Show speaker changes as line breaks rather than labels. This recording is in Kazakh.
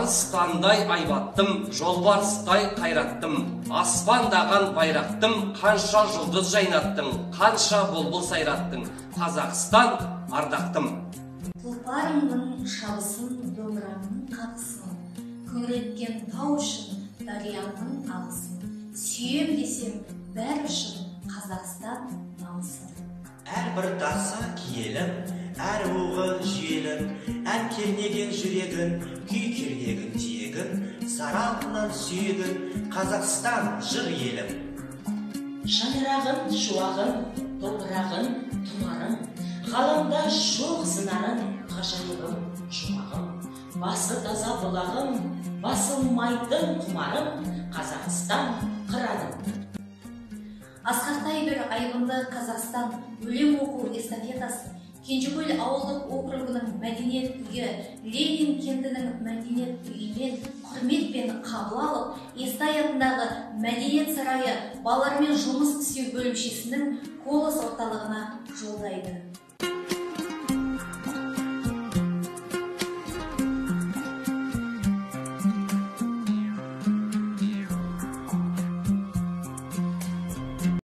Арыстандай айбаттым, жолбарыстай қайраттым, аспандаған байрақтым, қанша жұлдыз жайнаттың, қанша бұлбұл сайраттың, Қазақстан ардақтым.
Тұлпарыңның шабысын, домбыраңның қағысын, күңіренткен тау үшін дарияңның ағысын, сүйем десем бәрі үшін Қазақстан намысын.
Әрбір тасы киелім, әр уығы жүйелім, ән кернеген жүрегін, күй кернеген тиегін, сары алтыннан сүйегін, Қазақстан жыр елім.
Шаңырағын, шуағын, топырағын, тұмарың, ғаламда жоқ сыңарың, ғажайыбым, жұмағым, басы таза бұлағым, басылмайтын құмарым, Қазақстан қыраным.
Асқақтай бір айбынды Қазақстан өлең оқу эстафетасын Кенжекөл ауылдық округінің мәдениет үйі Ленин кентінің мәдениет үйінен құрметпен қабыл алып, Естай атындағы мәдениет сарайы балалармен жұмыс істеу бөлімшесінің Колос орталығына жолдайды.